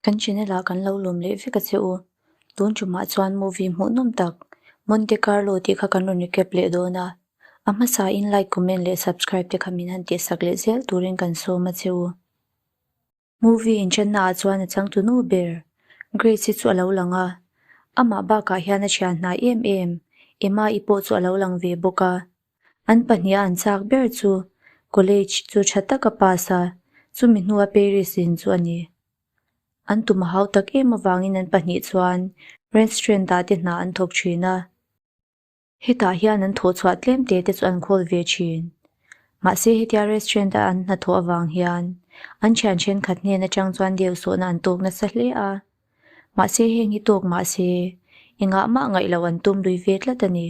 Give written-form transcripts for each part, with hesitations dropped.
Kan channel ah kan lo lawm leh vek a che u. Tun tumah chuan movie hmuhnawm tak Monte Carlo tih kha kan rawn recap leh dawn a. A hmasa in like, comment leh subscribe te kha min han tihsak leh zel turin kan sawm a che u. Movie inṭhenna ah chuan a changtu nu ber Grace hi chu a lo lang a. Amah bakah hian a thian hnai em em Emma-i pawh chu a lo lang ve bawk a. An pahniha an chak ber chu college chu tha taka pass a, chumi hnua Paris in chu a ni. An tum a hau tak em avangin an pahnih chuan restaurant ah te hna an thawk thin a. Hetah hian an thawh chhuah tlem te te chu an khawl ve thin. Mahse hetia restaurant a an hnathawh avang hian an thian thenkhat hnen atang chuan deuhsawhna an tawk nasa hle a. Mahse heng hi tawk mahse engah mah ngaih loh an tum lui ve tlat a ni.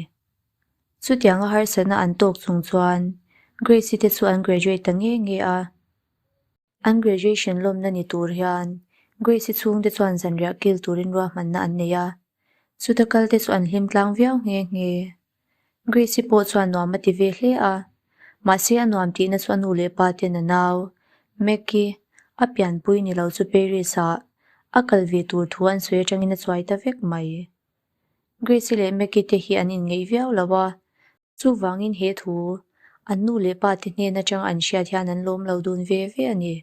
Chutianga harsatna an tawk chung chuan Grace-i te chu an graduate ta nge nge a. An graduation lawmna ni tur hian Grace-i chhungte chuan zanriah kil turin ruahmanna an nei a. Chuta kal te chu an hlim tlang viau nghe nghe. Grace-i pawh chuan nuam a ti ve hle a. Mahse a nuam tihna chu a nu leh pa ten a nau, Mac-i, a pianpui ni lo chu Paris-ah a kal ve tur thu an sawi atangin a chuai ta vek mai. Grace-i leh Mac-i te hi an inngeih viau lo a, chuvangin he thu an nu leh pa te hnen atang an hriat hian an lawm lo dun ve ve a ni.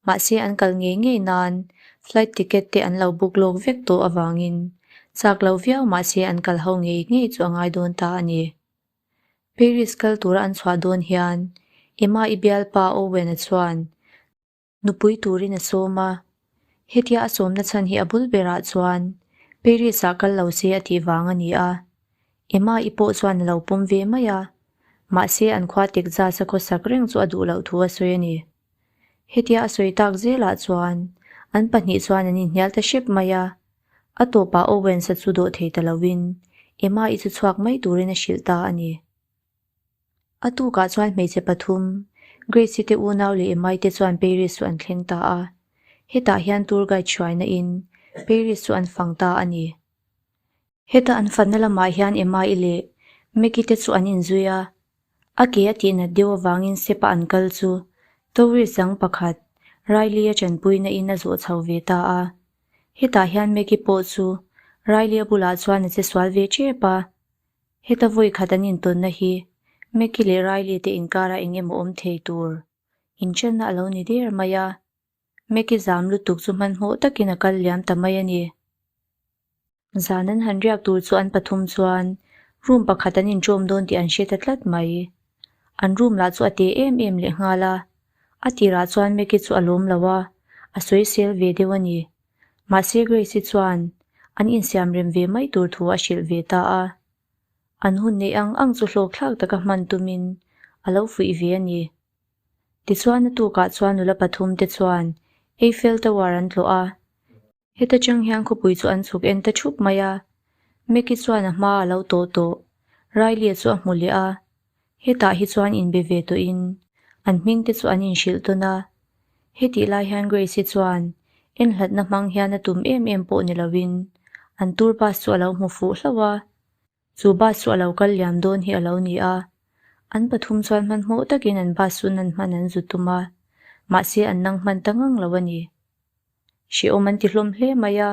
Mahse an kal ngei ngei nan flight ticket te an lo book lawk vek tawh avangin chak lo viau mahse an kal ho ngei ngei chu a ngai dawn ta a ni. Paris kal tura an chhuah dawn hian Emma-i bialpa Owen-a chuan Nupui turin a sawm a, hetia a sawmna chhan hi a bul berah chuan Paris-ah kal lo se a tih vang a ni a. Emma-i pawh chuan a lo pawm ve mai a, mahse an khua Texas-a khawsak reng chu a duh loh thu a sawi a ni. Hetia a sawi tak zelah chuan an pahnih chuan an inhnial ta hrep mai a, a tawpah Owens-a chu dawh thei ta loin Emma-i chu chhuak mai turin a hrilh ta a ni. A tukah chuan hmeichhe pathum, Grace-i te unau leh Emma-i te chuan Paris chu an thleng ta a. Hetah hian tour guide hruaina in Paris chu an fang ta a ni. Heta an fanna lamah hian Emma-i leh Maggie te chu an inzui a. A ke a tihnat deuh avangin Sepa an kal chu tourist dang pakhat, Riley-a tanpuina in a zawh chho ve ta a. Hetah hian Maggie pawh chu Riley-a bulah chuan a che sual ve tep a. Heta vawi khat an intawnna hi Maggie leh Riley te inkarah eng emaw awm thei tur inṭhenna a lo ni der mai a, Maggie zam lutuk chu hmanhmawh takin a kal liam ta mai a ni. Zan an han riak tur chu an pathum chuan room pakhat an inṭawm dawn tih an hre ta tlat mai. An room lah chu a te em em lehnghal a, a tirah chuan Maggie chu a lawm lo a, a sawisel ve deuh a ni. Mahse Grace-i chuan an insiam rem ve mai tur thu a hrilh ve ta a. An hun neih ang ang chu hlawkthlak taka hman tumin a lo fuih ve a ni. Tichuan a tukah chuan nula pathum te chuan Eiffel Tower an tlawh a. Heta chang hian khawpui chu an chhuk en ta thup mai a. Maggie chuan a hma a lo tawh tawh. Riley-a chu a hmu leh a. Hetah hi chuan inbe ve tawhin an hming te chu an inhrilh tawn a. Hetih lai hian Grace-i chuan enhlatna hmang hian a tum em em pawh ni loin an tour bus chu a lo hmu fuh hlauh a. Chu bus chu a lo kal liam dawn hi a lo ni a. An pathum chuan hmanhmawh takin an bus chu nan hman an zu tum a, mahse an nang hman ta ngang lo a ni. Hrehawm an ti hlawm hle mai a,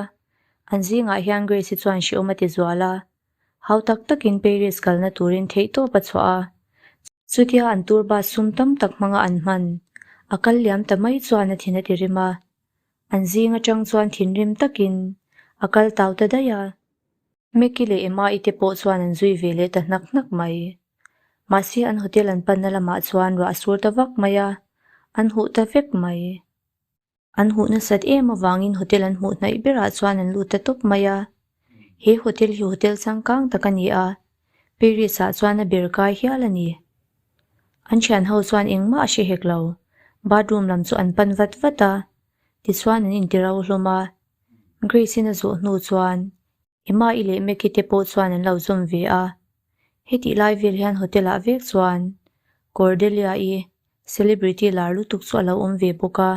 an zingah hian Grace-i chuan hrehawm a ti zual a. Hau tak takin Paris kalna turin theihtawp a chhuah a, chutia an tour bus sum tam tak hmanga an hman a kal liam ta mai chuan a thin a ti rim a, an zing atang chuan thinrim takin a kal tau ta daih a. Maggie leh Emma-i te pawh chuan an zui ve leh ta hnak hnak mai. Mahse an hotel an panna lamah chuan ruah a sur ta vak mai a, an huh ta vek mai. An huh nasat em avangin hotel an hmuh hnaih berah chuan an lut ta tawp mai a. He hotel hi hotel changkang tak a ni a, Paris ah chuan a ber kai hial a ni. An thian ho chuan engmah a hre hek lo, bathroom lam chu an pan vat vat a, tichuan an inti ro hlawm a. Grace in a zawh hnu chuan Emma-i leh Maggie te pawh chuan an lo zawm ve a. Hetih lai vel hian hotel ah vek chuan Cordelia-i celebrity lar lutuk chu a lo awm ve bawk a.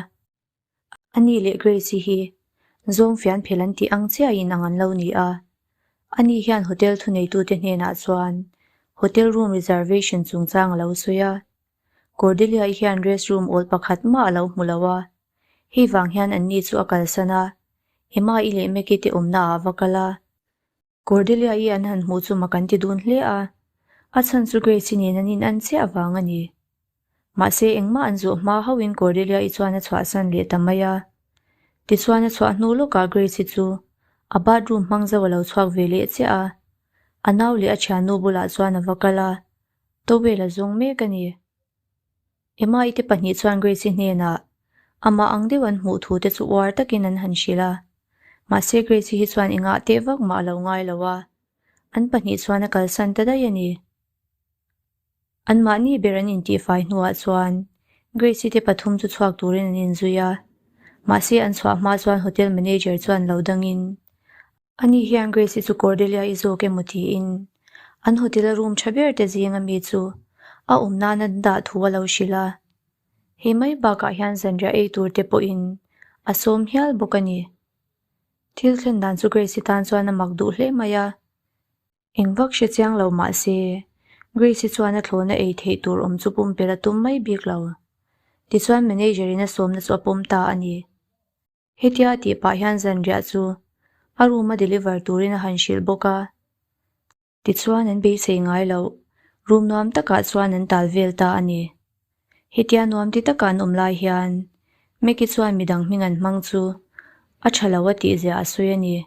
Ani leh Grace-i hi zawng fian phel an tih ang chiahin ang an lo ni a. Ani hian hotel thuneitute hnenah chuan hotel room reservation chungchang a lo sawi a. Cordelia-i hian rest room awl pakhat mah a lo hmu lo a. Hei vang hian anni chu a kalsan a, Emma-i leh Maggie te awmna ah a va kal a. Cordelia-i an han hmuh chu mak an ti dun hle a, a chhan chu Grace-i nen an in-an chiah vang a ni. Mahse engmah an zawh hma hauhin Cordelia-i chuan a chhuahsan leh ta mai a. Tichuan a chhuah hnu lawkah Grace-i chu a bathroom hmang zo a lo chhuak ve leh chiah a, a nau leh a thiannu bulah chuan a va kal a, towel a zawng mek a ni. Emma-i te pahnih chuan Grace-i hnenah amah ang deuh an hmuh thu te chu uar takin an han hrilh a. Mahse Grace-i hi chuan engah teh vak mah a lo ngai lo a, an pahnih chuan a kalsan ta daih a ni. Anmahni ber an intihfai hnuah chuan Grace-i te pathum chu chhuak turin an inzui a, mahse an chhuah hma chuan hotel manager chuan lo dangin Ani hian Grace-i chu Cordelia-i zawk emaw tiin an hotel-a room tha ber te zinga mi chu a awm nan an dah thu a lo hrilh a. Hei mai bakah hian zanriah ei tur te pawhin a sawm hial bawk a ni. Thil thlen dan chu Grace-i tan chuan a mak duh hle mai a. Eng vak hre chiang lo mah se, Grace-i chuan a thlawhna ei theih tur awm chu pumpelh a tum mai bik lo. Tichuan manager-in a sawmna chu a pawm ta a ni. Hetia a tih pah hian zanriah chu a room a deliver turin a han hrilh bawk a. Tichuan an beisei ngai loh, room nuam takah chuan an tal vel ta a ni. Hetia nuam ti taka an awm lai hian Meki chuan midang hming an hmang chu a tha lo a tih zia a sawi a ni.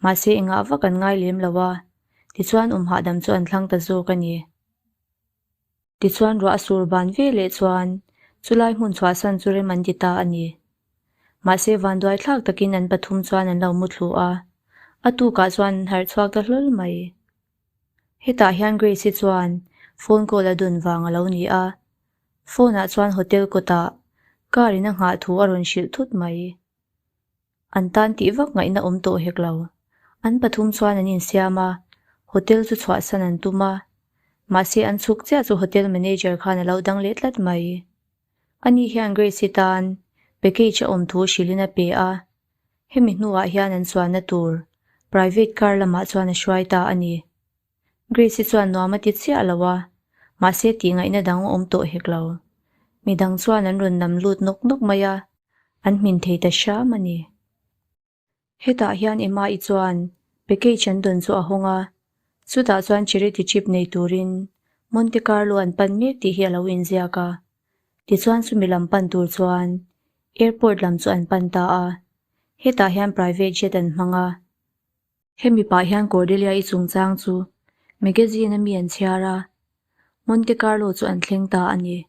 Mahse engah vak an ngai lem lo a, tichuan awm hahdam chu an thlang ta zawk a ni. Tichuan ruah a sur ban ve leh chuan chulai hmun chhuahsan chu rem an ti ta a ni. Mahse vanduai thlak takin an pathum chuan an lo mu thlu a, a tukah chuan an harh chhuak ta hlawl mai. Hetah hian Grace-i chuan phone call a dun vang a lo ni a, phone-ah chuan hotel kawtah car in a nghah thu a rawn hrilh thut mai. An tan tih vak ngaihna awm tawh hek lo. An pathum chuan an insiam a, hotel chu chhuahsan an tum a. Mahse an chhuk chiah chu hotel manager khan a lo dang leh tlat mai. Ani hian Grace-i tan package a awm thu hrilhin a pe a, hemi hnuah hian an chuanna tur private car lamah chuan a hruai ta a ni. Grace-i chuan nuam a ti chiah lo a, mahse tih ngaihna dang a awm tawh hek lo. Midang chuan an rawn nam lut nawk nawk mai a, an hmin thei ta hram a ni. Hetah hian Emma-i chuan package an dawn chu a hawng a, chutah chuan charity trip nei turin Monte Carlo an pan mek tih hi a lo inziak a. Tichuan chumi lam pan tur chuan airport lam chu an pan ta a, hetah hian private jet an hmang a. Hemi pah hian Cordelia-i chungchang chu magazine a mi an chhiar a, Monte Carlo chu an thleng ta a ni.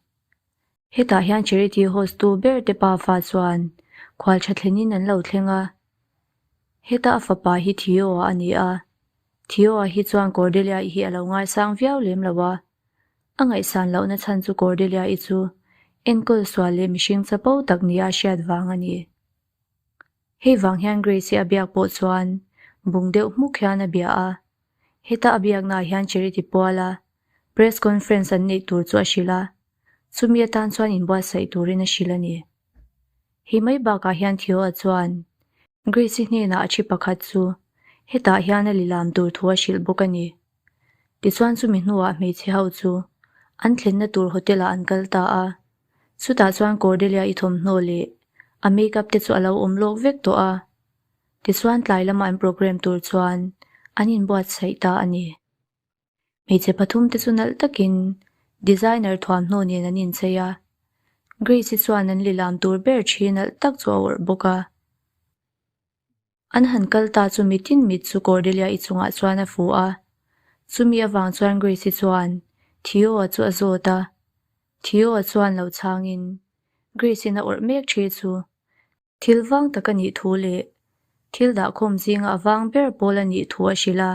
Hetah hian charity host tu ber te pafa chuan khual tha thlenin an lo thleng a. Heta a fapa hi Theo-a a ni a, Theo-a hi chuan Cordelia-i hi a lo ngaisang viau lem lo a. A ngaihsan lohna chhan chu Cordelia-i chu enkawl sual leh mihring chapo tak nia a hriat vang a ni. Hei vang hian Grace-i a biak pawh chuan bung deuh hmuk hian a bia a. Heta a biaknaah hian Charity puala press conference an neih tur chu a hrilh a, chumi atan chuan inbuatsaih turin a hrilh a ni. Hei mai bakah hian Theo-a chuan Grace-i hnenah a thi pakhat chu hetah hian a lilam tur thu a hrilh bawk a ni. Tichuan chumi hnuah hmeichhe ho chu an thlenna tur hotel-ah an kal ta a. Chutah chuan Cordelia-i thawmhnaw leh a make-up te chu a lo awm lawk vek tawh a. Tichuan tlai lama an program tur chuan an inbuatsaih ta a ni. Hmeichhe pathum te chu nalh takin designer thuamhnaw nen an inchei a. Grace-i chuan an lilam tur ber thi nalh tak chu a awrh bawk a. An han kal ta chu mitin mit chu Cordelia-i chungah chuan a fu a. Chumi avang chuan Grace-i chuan Theo-a chu a zawt a. Theo-a chuan lo chhangin Grace-in a awrh mek thi chu thil vang tak a nih thu leh thil dahkhawm zinga a vang ber pawl a nih thu a hrilh a.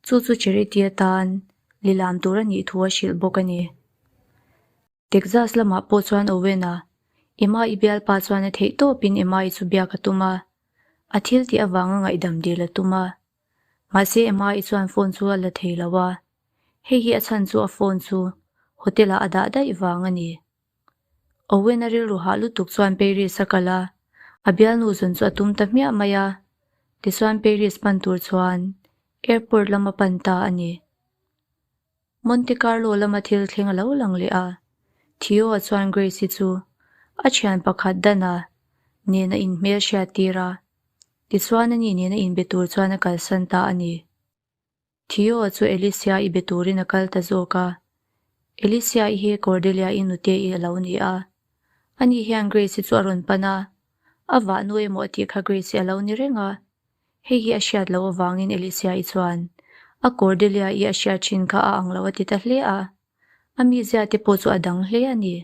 Chu chu Charity atan lilam tur a nih thu a hrilh bawk a ni. Texas lamah pawh chuan Owen-a, Emma-i bialpa chuan a theih tawpin Emma-i chu biak a tum a, a thil tih avanga ngaihdam dil a tum a. Mahse Emma-i chuan phone chu a la thei lo a, hei hi a chhan chu a phone chu hotel-ah a dah daih vang a ni. Owen-a rilru hah lutuk chuan Paris a kal a, a bialnu zawn chu a tum ta hmiah mai a, tichuan Paris pan tur chuan airport lam a pan ta a ni. Monte Carlo lama thil thleng a lo lang leh a, Theo-a chuan Grace-i chu a thian pakhat Dan-a. Nen a inhmel hriat tir a, tichuan ani nena inbe tur chuan a kalsan ta a ni. Theo chu Alicia i be turin a kal ta zawk a. Alicia i hi Cordelia i nute i a lo ni a. Ani hian Grace i chu a rawn pan a, a vah nu emaw a tih kha Grace i a lo ni reng a. Hei hi a hriat loh avangin Alicia i chuan a Cordelia i a hriat thin kha a ang lo a ti ta hle a. A mizia te pawh chu a dang hle a ni.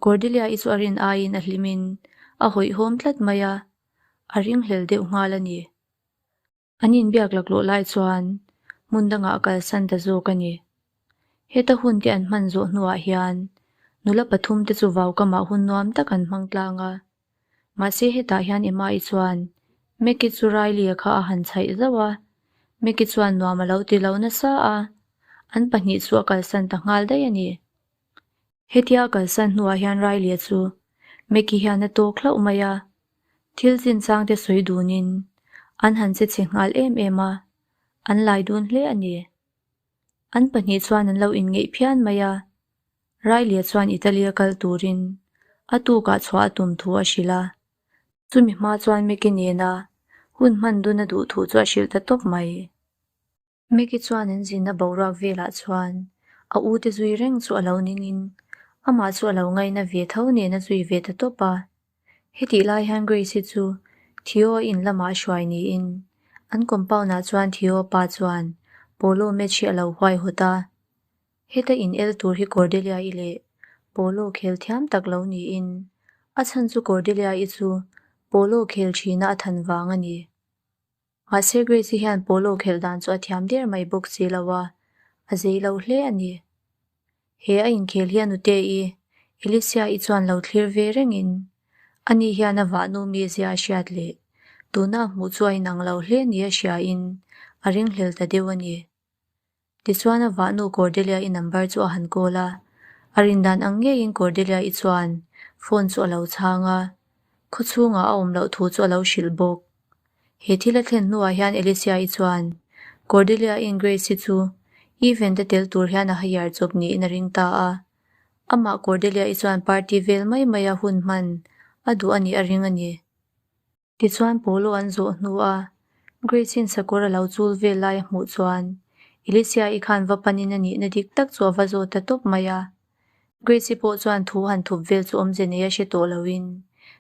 Cordelia i chu a rin aiin a hlimin a hawihhawm tlat mai a, a ringhlel deuh nghal a ni. An inbiak laklawh lai chuan hmun dangah a kalsan ta zawk a ni. Heta hun te an hman zawh hnuah hian nula pathum te chu vaukamah hun nuam tak an hmang tlang a. Mahse hetah hian Emma-i chuan Meki chu Riley-a kha a han chhaih zauh a, Meki chuan nuam a lo ti lo nasa a, an pahnih chu a kalsan ta nghal daih a ni. Hetia a kalsan hnuah hian Riley-a chu Meki hian a tawk hlauh mai a, Thil chinchang te sawi dunin an han che chhe nghal em em a, an lai dun hle a ni. An pahnih chuan an lo inngeih phian mai a, Riley-a chuan Italy-a kal turin a tukah chhuah a tum thu a hrilh a, chumi hma chuan Mickey nena hun hman dun a duh thu chu a hrilh ta tawp mai. Mickey chuan an zinna boruak velah chuan a u te zui reng chu a lo ningin amah chu a lo ngaina ve tho nen a zui ve ta tawp a. Hetih lai hian Grace hi chu Theo a in lamah a hruai niin an compound ah chuan Theo pa chuan polo match hi a lo huaihawt a. Heta in el tur hi Cordelia-i leh polo khel thiam tak lo niin a chhan chu Cordelia-i chu polo khel thina a than vang a ni. Mahse Grace-i hian polo khelh dan chu a thiam der mai bawk si lo a, a zei lo hle a ni. He a inkhel hi a nute-i, Alicia-i chuan lo thlir ve rengin, ani hian a vahnu mizia a hriat leh tuna a hmuh chu a inang lo hle ni a hriain a ringhlel ta deuh a ni. Tichuan a vahnu Cordelia-i number chu a han call a, a rindan ang ngeiin Cordelia-i chuan phone chu a lo chhang a, khawchhungah a awm loh thu chu a lo hrilh bawk. He thil a thlen hnuah hian Alicia-i chuan Cordelia-in Grace-i chu event-a tel tur hian a hire chawp niin a ring ta a, amah Cordelia-i chuan party vel mai maia hun hman a duh a nih a ring a ni. Tichuan Polo an zawh hnu a, Grace-in sakawr a lo chul vel lai a hmuh chuan Alicia-i khan va panin a nihna dik tak chu a va zawt ta tawp mai a. Grace-i pawh chuan thu han thup vel chu awmze nei a hre tawh loin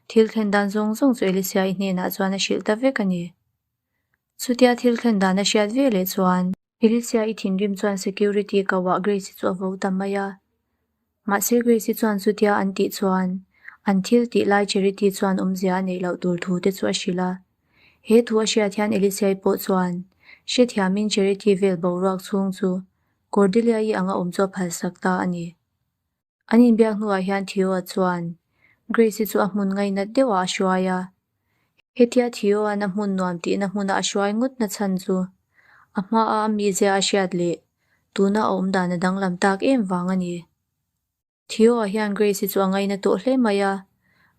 thil thlen dan zawng zawng chu Alicia-i hnenah chuan a hrilh ta vek a ni. Chutia thil thlen dan a hriat ve leh chuan. Alicia i thinrim chuan security kauah Grace-i chu a vo ta mai a. Mahse Grace-i chuan chutia an tih chuan an thil tih lai Charity chuan awmzia a neih loh tur thu te chu a hrilh a. He thu a hriat hian Alicia-i pawh chuan hrethiamin Charity vel boruak chhung chu Cordelia-i anga awm chu a phalsak ta a ni. An inbiak hnuah hian Theo-a chuan Grace-i chu a hmun ngainat deuhah a hruai a. Hetia Theo-a'n a hmun nuam tihna hmuna a hruai ngawtna chhan chu a hmaa a mizia a hriat leh tuna a awmdan a danglam tak em vang a ni. Theo-a hian Grace-i chu a ngaina tawh hle mai a,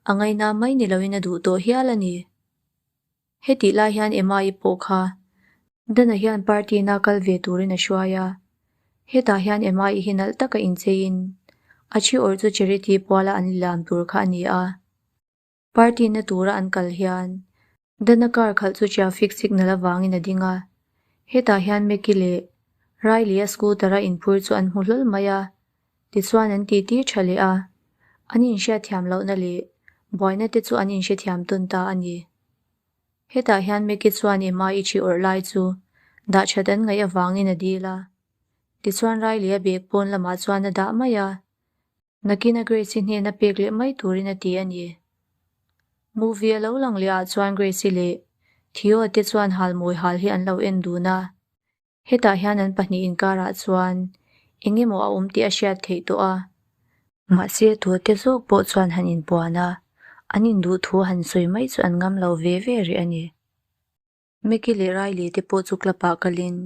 a ngaina mai ni loin a duh tawh hial a ni. Hetih lai hian Emma-i pawh kha Dana hian party-na kal ve turin a hruai a. Hetah hian Emma-i hi nalh taka incheiin a thi awrh chu charity puala an lilam tur kha a ni a. Party-na tura an kal hian Dana car khalh chu traffic signal avangin a ding a. Hetah hian Meki leh Riley-a scooter-a inphur chu an hmu hlawl mai a. Tichuan an titi tha leh a, an inhriatthiam lohna leh buaina te chu an inhrethiam tawn ta a ni. Hetah hian Mickey chuan Emma i thi awrh lai chu dah that an ngaih avangin a dil a. Tichuan Riley a bag pawn lamah chuan a dah mai a, nakina Grace-i hnena pek leh mai turin a ti a ni. Movie a lo lang leh ah chuan Grace-i leh Theo te chuan halmawi hal hi an lo en dun a. Hetah hian an pahnih inkarah chuan eng emaw a awm tih a hriat theih tawh a. Mahse tuate zawk pawh chuan han inpuan a, an induh thu han sawi mai chu an ngam lo ve ve rih a ni. Mickey leh Riley te pawh chu club ah kalin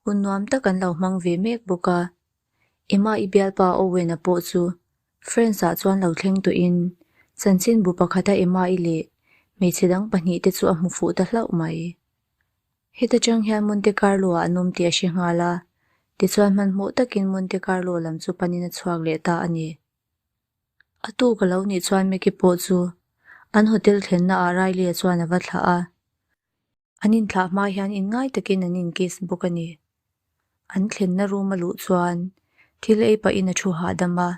hun nuam tak an lo hmang ve mek bawk a. Emma i bialpa Owen-a pawh chu Friends ah chuan lo thleng tawhin chanchinbu pakhata Emma-i leh hmeichhe dang pahnih te chu a hmu fuh ta hlauh mai. Heta chang hian Monte Carlo-ah an awm tih a hre nghal a, tichuan hmanhmawh takin Monte Carlo lam chu panin a chhuak leh ta a ni. A tuk a lo nih chuan Mickey pawh chu An hotel thlenna ah Riley-a chuan a va thlah a. An inthlah hma hian inngai takin an inkiss bawk a ni. An thlenna room a luh chuan thil ei pahin a thu hahdam a.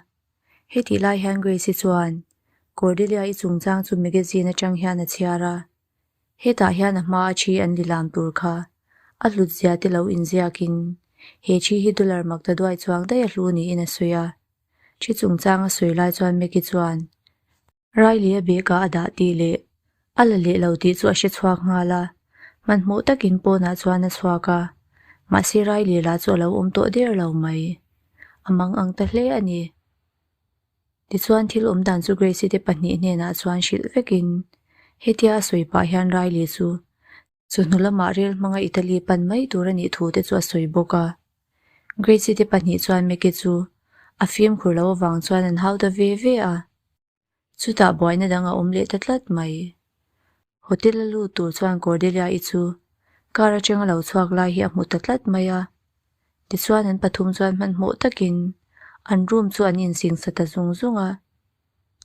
Hetih lai hian Grace-i chuan Cordelia-i chungchang chu magazine atang hian a chhiar a. Hetah hian a hma a thi an lilam tur kha a hlut zia te lo inziakin he thi hi dollar mak ta duai chuang daih a hlu niin a sawi a. Thi chungchang a sawi lai chuan Maggie chuan Riley a bag ah a dah tih leh a la leh lo tih chu a hre chhuak nghal a, hmanhmawh takin pawnah chuan a chhuak a, mahse Riley lah chu a lo awm tawh der lo mai. A mang ang ta hle a ni. Tichuan thil awm dan chu Grace-i te pahnih hnenah chuan hrilh vekin hetia a sawi pah hian Riley chu Chawhnu lamah rel hmanga Italy pan mai tur a nih thu te chu a sawi bawk a. Gracie te pahnih chuan Meke chu a fimkhur loh avang chuan an hau ta ve ve a. Chutah buaina dang a awm leh ta tlat mai. Hotel a lut tur chuan Cordelia-i chu car atanga lo chhuak lai hi a hmu ta tlat mai a. Tichuan an pathum chuan hmanhmawh takin an room chu an insingsa ta zung zung a.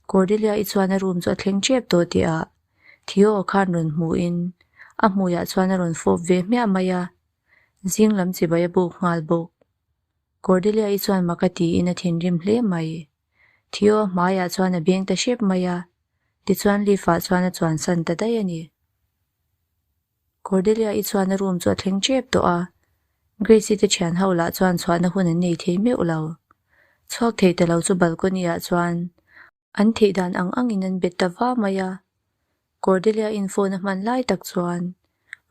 Cordelia-i chuan a room chu a thleng tep tawh tihah Theo khan rawn hmuhin a hmuiah chuan a rawn fawp ve hmiah mai a, zing lam chibai a buk nghal bawk. Cordelia-i chuan mak a tiin a thinrim hle mai. Theo a hmaiah chuan a beng ta hrep mai a, tichuan lift-ah chuan a chuansan ta daih a ni. Cordelia-i chuan a room chu a thleng tep tawh a, Grace-i te thian ho lah chuan chhuahna hun an nei thei meuh lo. Chhuak thei ta lo chu balcony-ah chuan an theih dan ang angin an bet ta va mai a. Cordelia-in phone a hman lai tak chuan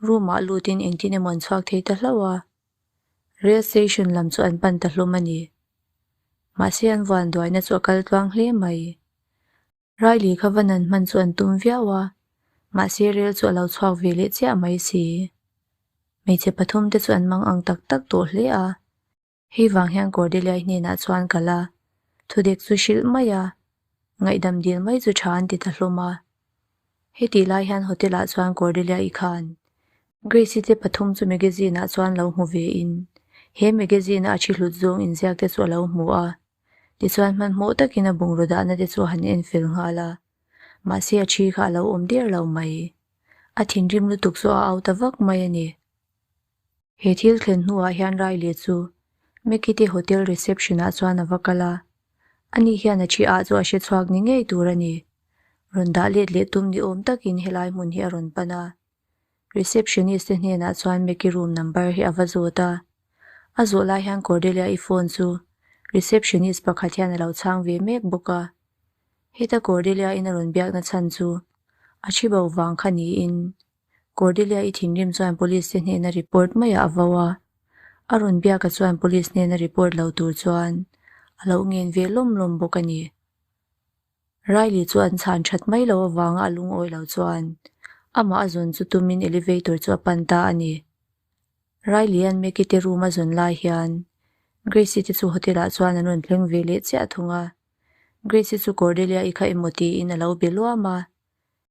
room-ah lutin engtin emaw an chhuak thei ta hlauh a. Rail station lam chu an pan ta hlawm a ni. Mahse an vuan duaina chu a kal tluang hle mai. Riley kha va nan hman chu an tum viau a, mahse rel chu a lo chhuak ve leh chiah mai si. Hmeichhe pathum te chu an mang ang tak tak tawh hle a, hei vang hian Cordelia-i hnenah chuan kal a, thudek chu hrilh mai a, ngaihdam dil mai chu tha an ti ta hlawm a. Hetih lai hian hotel ah chuan Cordelia-i khan Grace-i te pathum chu magazine ah chuan lo hmu ve in, he magazine a a thi hlut zawng inziak te chu a lo hmu a. Tichuan hmanhmawh takin a bungraw dahna te chu a han en fel nghal a, mahse a thi kha a lo awm der lo mai. A thinrim lutuk chu a au ta vak mai a ni. He thil thlen hnuah hian Riley chu Mackie te hotel reception ah chuan a va kal a, ani hian a thi ah chu a hre chhuak ni ngei tur a ni. Rawn dah let leh tum ni awm takin helai hmun hi a rawn pan a. Receptionist te hnenah chuan Mackie room number hi a va zawt a. A zawh lai hian Cordelia-i phone chu receptionist pakhat hian a lo chhang ve mek bawk a. Heta Cordelia-in a rawn biakna chhan chu a thi bo vang kha niin Cordelia-i thinrim chuan police te hnena report maiah a vo a. A rawn biaka chuan police hnena report lo tur chuan a lo ngen ve lawm lawm bawk a ni. Riley chu an chhan that mai loh avanga a lungawi lo chuan amah a zawn chu tumin elevator chu a pan ta a ni. Riley-a'n Maggie te room a zawn lai hian Grace-i te chu hotel-ah chuan an rawn thleng ve leh chiah thung a. Grace-i chu Cordelia-i kha emaw tiin a lo be luam a.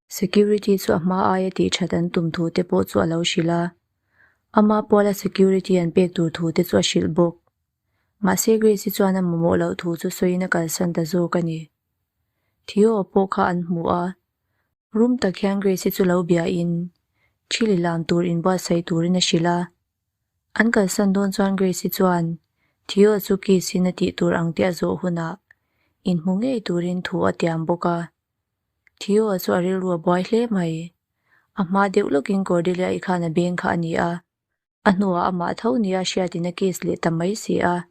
Security chu a hma aia tih that an tum thu te pawh chu a lo hrilh a. Ama puala security an pek tur thu te chu a hrilh bawk. Mahse Grace-i chuan a mamawh loh thu chu sawiin a kalsan ta zawk a ni. Theo pawh kha an hmu a, rum tak hian Grace-i chu lo biain thil i lam tur inbuatsaih turin a hrilh a. An kalsan dawn chuan Grace-i chuan Theo chu kiss-in a tih tur ang tih a zawh hunah inhmu ngei turin thu a tiam bawk a. Theo chu a rilru a buai hle mai. A hma deuh lawkin Cordelia-i khan a beng kha a ni a. A hnuah amah tho nia hriatin a case leh ta mai si a,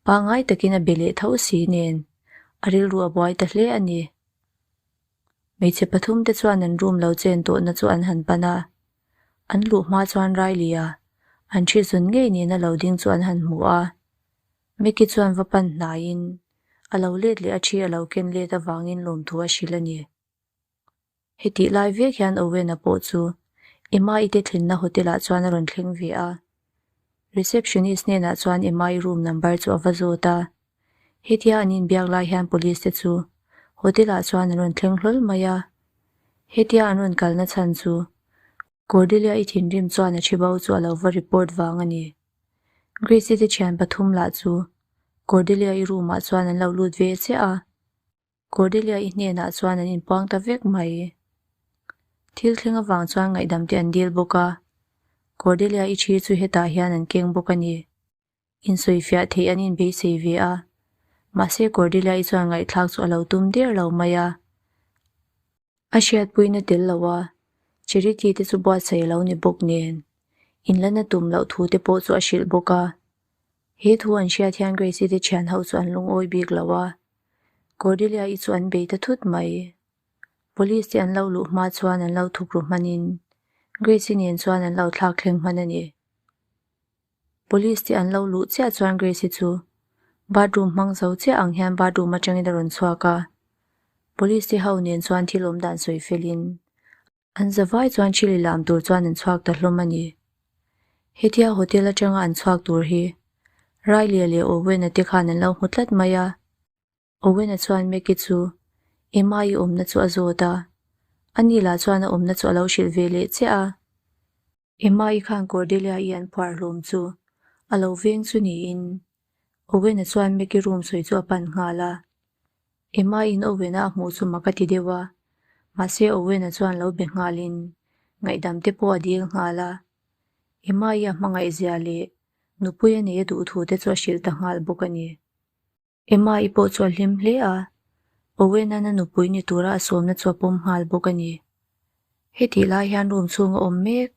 pangngai takin a be leh tho si nen a rilru a buai ta hle a ni. Hmeichhe pathum te chuan an room lo chen tawhna chu an han pan a, an luh hma chuan Riley-a an thi zun ngei nena lo ding chu an han hmu a. Mickey chuan va pan hnaiin a lo let leh a thi a lo ken let avangin lawmthu a hrilh a ni. Hetih lai vek hian Owen-a pawh chu Emma-i te thlenna hotel-ah chuan a rawn thleng ve a. Receptionist hnenah chuan Emma-i room number chu a va zawt a. Hetia an inbiak lai hian police te chu hotel-ah chuan an rawn thleng hlawl mai a. Hetia an rawn kalna chhan chu Cordelia-i thinrim chuan a thi bo chu a lo va report vang a ni. Grace-i te thian pathum lah chu Cordelia-i room-ah chuan an lo lut ve chiah a. Cordelia-i hnenah chuan an inpuang ta vek mai. Thil thleng avang chuan ngaihdam te an dil bawk a, Cordelia-i thi chu hetah hian an keng bawk a ni. Insawifiah theih an inbeisei ve a, mahse Cordelia-i chuan ngaihthlak chu a lo tum der lo mai a. A hriatpuina tel lo a, Charity te chu buatsaih a lo ni bawk nen, inlana tum loh thu te pawh chu a hrilh bawk a. He thu an hriat hian Grace-i te thian ho chu an lungawi bik lo a, Cordelia-i chu an bei ta thut mai. Police te an lo luh hma chuan an lo thukru hmanin Grace-i nen chuan an lo thlak thleng hman a ni. Police te an lo luh chiah chuan Grace-i chu bathroom hmang zo chiah ang hian bathroom atangin a rawn chhuak a. Police te ho nen chuan thil awm dan sawi felin an zavai chuan thil i lam tur chuan an chhuak ta hlawm a ni. Hetia hotel atanga an chhuak tur hi Riley-a leh Owen-a te khan an lo hmu tlat mai a. Owen-a chuan Maggie chu Emma-i awmna chu a zawt a, ani lah chuan a awmna chu a lo hrilh ve leh chiah a. Emma-i khan Cordelia-i an phuar hlawm chu a lo veng chu niin Owen-a chuan Maggie room sawi chu a pan nghal a. Emma-in Owen-a a hmuh chu mak a ti deuh a, mahse Owen-a chuan lo be nghalin ngaihdam te pawh a dil nghal a. Emma-i a hmangaihzia leh nupui a nei a duh thu te chu a hrilh ta nghal bawk a ni. Emma-i pawh chu a hlim hle a, Owen-a'n a nupui ni tura a sawmna chu a pawm nghal bawk a ni. Hetih lai hian room chhung a awm mek,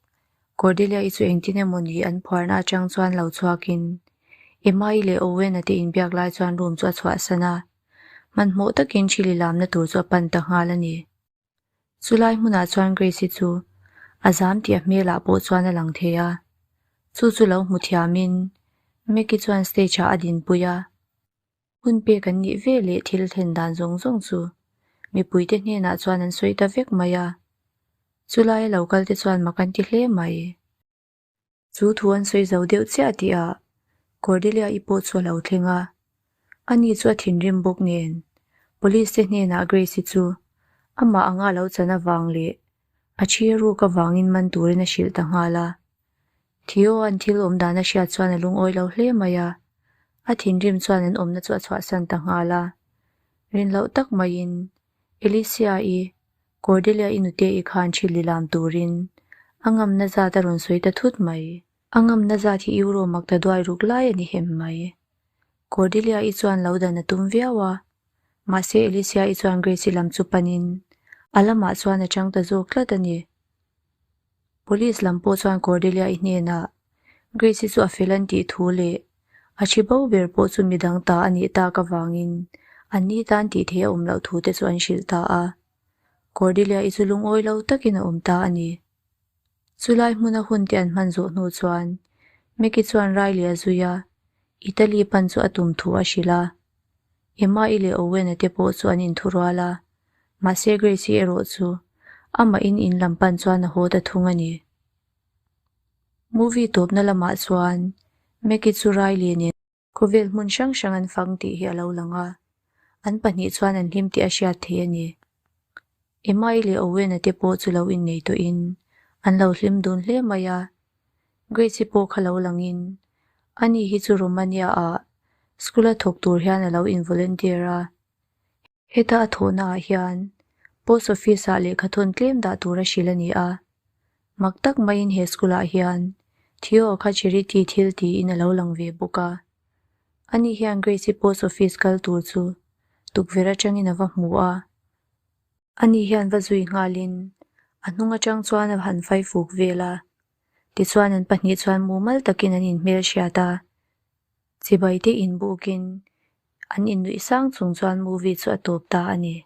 Cordelia-i chu engtin emaw ni an phuarna atang chuan lo chhuakin Emma-i leh Owen-a te inbiak lai chuan room chu a chhuahsan a, hmanhmawh takin thil i lamna tur chu a pan ta nghal a ni. Chulai hmunah chuan Grace-i chu a zam tih a hmelah pawh chuan a lang thei a, chu chu lo hmu thiamin Maggie chuan stage-ah a dinpui a. Hun pek an nih ve leh thil thlen dan zawng zawng chu mipuite hnenah chuan an sawi ta vek mai a, chulaia lo kalte chuan mak an ti hle mai. Chu thu an sawi zo deuh chiah tihah Cordelia-i pawh chu a lo thleng a. Ani chu a thinrim bawk nen Police te hnenah Grace-i chu amah anga lo chan avang leh a thi ruk avangin man turin a hrilh ta nghal a. Theo an thil awm dan a hriat chuan a lungawi lo hle mai a, a thinrim chuan an awmna chu a chhuahsan ta nghal a. Rinloh tak maiin Alicia-i Cordelia-i nute-i khan thil i lam turin a ngamna zat a rawn sawi ta thut mai. A ngamna zat hi euro mak ta duai ruk lai a ni hem mai. Cordelia-i chuan lo dan a tum viau a, mahse Alicia-i chuan Grace-i lam chu panin a lamah chuan a chang ta zawk tlat a ni. Police lam pawh chuan Cordelia-i hnenah Grace-i chu a fel an tih thu leh a thi bo ber pawh chu midang ta a nih tak avangin anni tan tih theih a awm loh thu te chu an hrilh ta a. Cordelia-i chu lungawi lo takin a awm ta a ni. Chulai hmuna hun te an hman zawh hnu chuan Maggie chuan Riley a zui a, Italy pan chu a tum thu a hrilh a. Emma-i leh Owen-a te pawh chu an inthurual a, mahse Grace-i erawh chu amahin in lam pan chuan a haw ta thung a ni. Movie tawpna lamah chuan Maggie chu Riley nen khawvel hmun hrang hrang an fang tih hi a lo lang a, an pahnih chuan an hlim tih a hriat theih a ni. Emma-i leh Owen-a te pawh chu lo innei tawhin an lo hlim dun hle mai a, Grace-i pawh kha lo langin ani hi chu Romania-ah school-a thawk tur hian a lo in-volunteer a. Heta a thawhnaah hian Post Office-ah lehkha thawn tlem dah tur a hrilh a ni a. Mak tak maiin he school-ah hian Theo kha charity thil tiin a lo lang ve bawk a. Ani hian Grace-i Post Office kal tur chu tukverh atangin a va hmu a. Ani hian va zui nghalin a hnung atang chuan a han faifuk vel a. Tichuan an pahnih chuan mumal takin an inhmelhriat a. Chibai te inbukin an innuih sang chung chuan movie chu a tawp ta a ni.